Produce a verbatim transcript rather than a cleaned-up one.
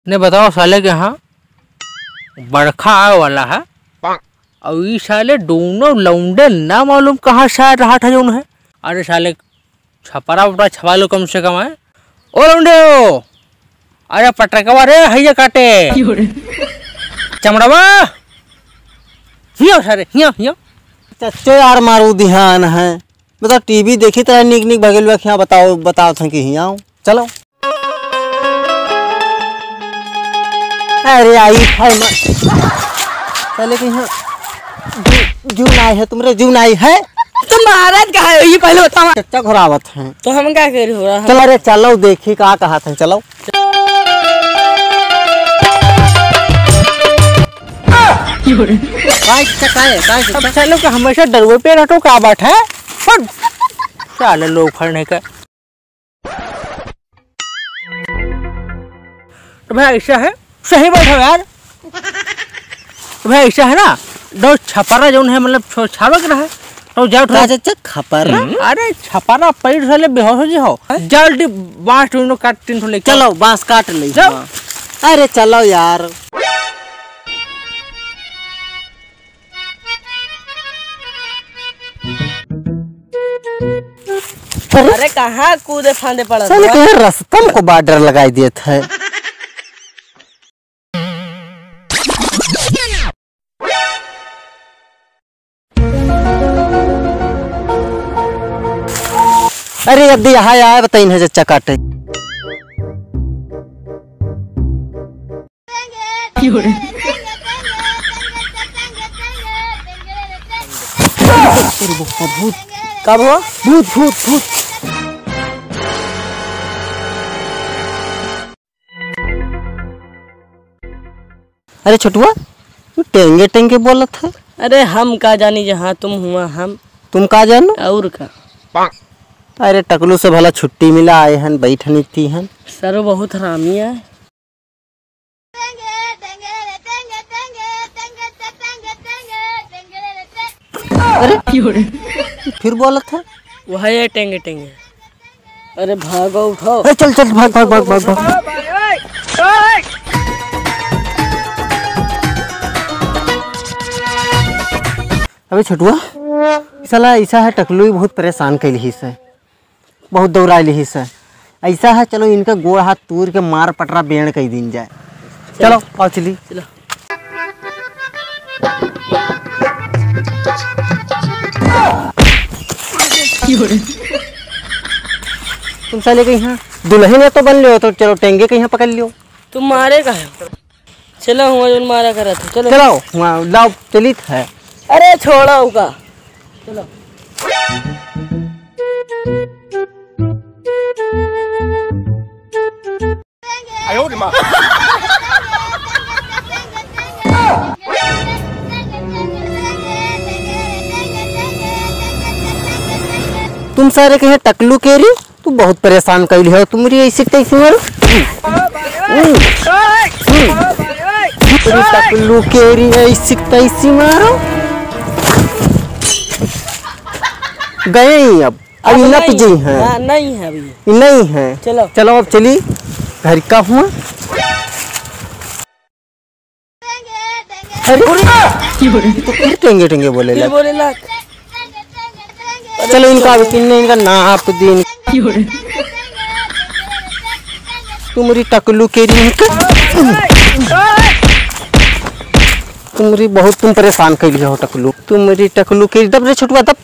ने बताओ साले के यहाँ बरखा आवे वाला है, और ई साले दोनों लौंडे ना मालूम कहाँ से आ रहा था जौन है। अरे साले छपरा उपरा छपा लो कम से कम है। ओ लौंडे हो, अरे पटरकवा रे, हैया काटे। क्यों रे? चमड़वा, हियो सारे, हियो, हियो। चच्चो यार मारू ध्यान है। बताओ, टीवी देखी तरह निक निक भगेलुआ के यहाँ बताओ, बताओ थे कि हियाँ आओ। चलो। अरे आई है म-, चले कि यहाँ जू, जू नाई है, तुमरे जू नाई है? तो महाराज कहाँ है? ये पहले बताओ। चच्चा घुरावत हैं। तो हम का करी हो रहा है? चलो, अरे चलो देखी का कहा था, चलो। काहे चच्चा, काहे, काहे चच्चा? अब सालों के हमेशा डरुए पे रटो का बात है? हट। साले लोग फड़ने का। तो भाई ऐसा है, सही बैठो यार। तो भाई ऐसा है ना, दो छपरा जौन है, मतलब छो-, छावे के रहे, तो जाओ थोड़ा का चच्चा, खपरा? अरे छपरा पैर साले बेहोश हो जी हो। हैं? जल्दी बांस ढूंढो, काट तीन ठो लेके चलो, आओ। बांस काट ले। जाओ। हाँ। अरे चलो यार। अरे अरे कहाँ कूदे फांदे पड़त साले बा? कहे रस्तम को बॉर्डर लगाई देत है। अरे अब यहाँ आया है, बताइन है चच्चा काटे। अरे वो भूत। का भवा? भूत, भूत, भूत। अरे छोटुआ, तू टेंगे टेंगे बोलत है। अरे हम का जानी जहाँ तुम हुआ हम। तुम का जानो? और का? अरे टकलू से भला छुट्टी मिला, आए हन, बैठन इतनी हन। सरो बहुत हरामी है। अरे, फिर बोलत है। वह है टेंगे टेंगे। अरे भागो, उठाओ। ए, चल, चल, भाग, भाग, भाग, भाग, भाग। अबे छोटुआ, साला ऐसा है, टकलू ही बहुत परेशान कैलिस है, बहुत दौड़ा लिहिस है। ऐसा है, चलो इनका गोड़ हाथ तूर के मार पटरा बेंड़ कई दिन जाए। चलो, आओ चली। चलो। तुम साले के यहाँ दुल्हन या तो बन लियो, तो चलो टेंगे के यहाँ पकड़ लियो। तुम मारे का है? चलो, हुआ जोन मारा करत है, चलो। चलो, हुआ लाओ, चलित है। अरे, छोड़ो उका। चलो। तुम सारे कहे टकलू केरी? तू बहुत परेशान कइले हो, तुमरी ऐसी तैसी मारो। तुमरी टकलू केरी ऐसी तैसी मारो। गए ही अब, अब अब ना नहीं, पीजे हैं। ना, नहीं है अभी। नहीं है। चलो। चलो अब चली, घर का हुआ। अरे, अरे, ये तो फिर टेंगे टेंगे बोले फिर लग। बोले लग। चलो, इनका अभी किन्ने इनका नाप दिन। तुमरी टकलू केरी इनका। तुमरी बहुत तुम परेशान कइली हो टकलू। तुमरी टकलू केरी दब रे छोटुआ दब।